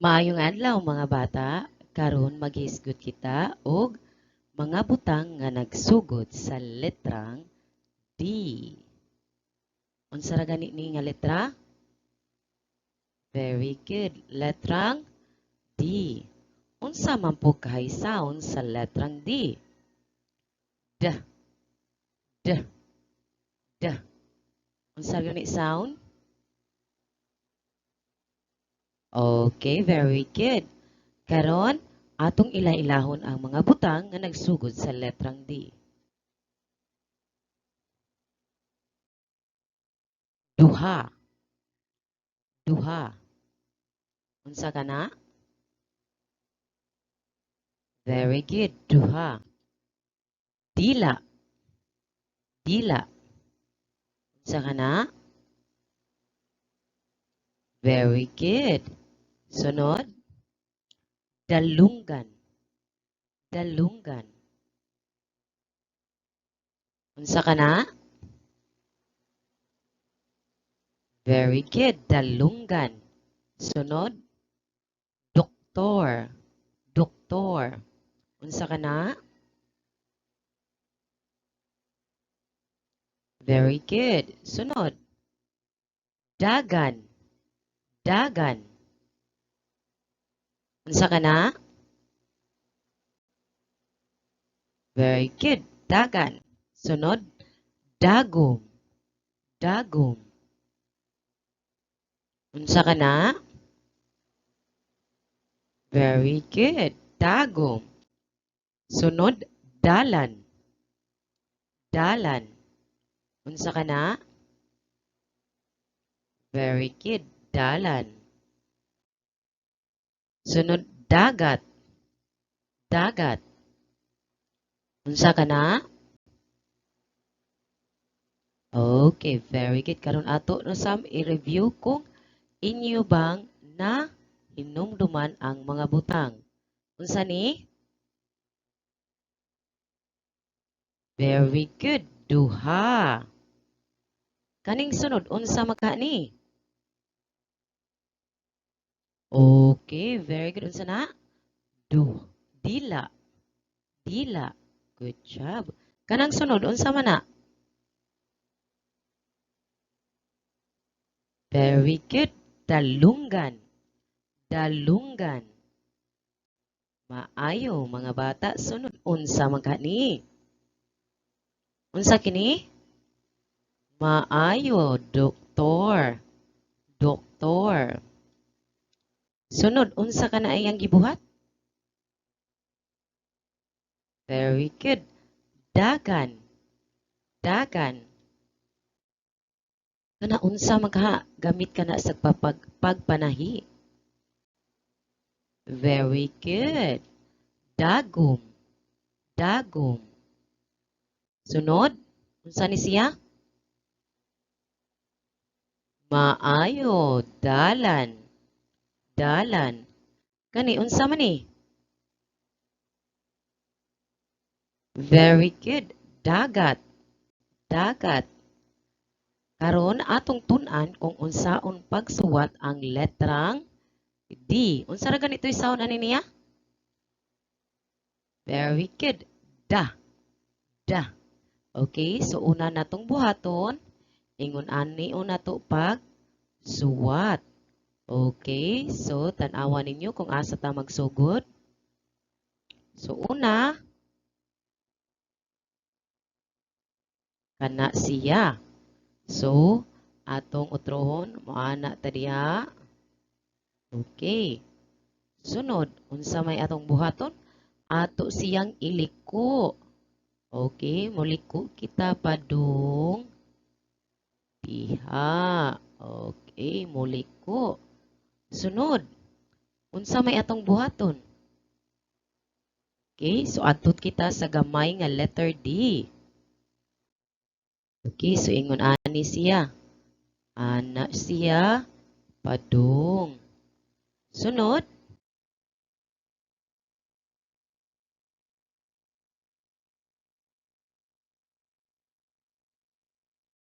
Maayong adlaw, mga bata, karon maghisgot kita og mga butang nga nagsugod sa letrang D. Unsa ra gani ni nga letra? Very good. Letrang D. Unsa man po kahay sound sa letrang D? D. D. D. Unsa gani sound? Okay, very good. Karon, atong ila-ilahon ang mga butang nga nagsugod sa letrang D. Duha. Duha. Unsa kana? Very good. Duha. Dila. Dila. Unsa kana? Very good. Sunod, dalunggan. Dalunggan. Unsa kana? Very good. Dalunggan. Sunod, doktor. Doktor. Unsa kana? Very good. Sunod, dagan. Dagan. Unsa kana? Very good. Dagan. Sunod, dagom. Dagom. Unsa kana? Very good. Dagom. Sunod, dalan. Dalan. Unsa kana? Very good. Dalan. Sunod, dagat. Dagat. Unsa kana? Okay, very good. Karon ato na sam i-review kung inyo bang na hinumduman ang mga butang. Unsa ni? Very good. Duha. Kaning sunod, unsa maka ni? Okay, very good. Unsa na? Du. Dila. Dila. Good job. Kanang sunod, unsa man na? Very good. Dalunggan. Dalunggan. Maayo, mga bata. Sunod, unsa man ka ni? Unsa kini? Maayo, doktor. Doktor. Sunod, unsa ka na iyang gibuhat? Very good. Dagan. Dagan. Kana unsa man ka gamit kana sa pagpanahi? Very good. Dagom. Dagom. Sunod, unsa ni siya? Maayo, dalan. Dalan. Kani unsa man ni? Very good. Dagat. Dagat. Karon atong tun-an kung unsaon pagsuwat ang letrang D. Unsa ra ganito'y sound ani niya? Very good. Da. Da. Okay, so una natong buhaton, ingon ani una to pag suwat. Okay, so tan-awa ninyo kung asa ta magsugod. So una, kana siya. So atong utrohon, moana ta diha. Okay. Sunod, unsa may atong buhaton? Ato siyang iliko. Okay, muliko kita padung diha. Okay, muliko. Sunod, unsa may atong buhaton? Okay, so adto kita sa gamay nga letter D. Okay, so ingon ani siya. Ana siya padung. Sunod,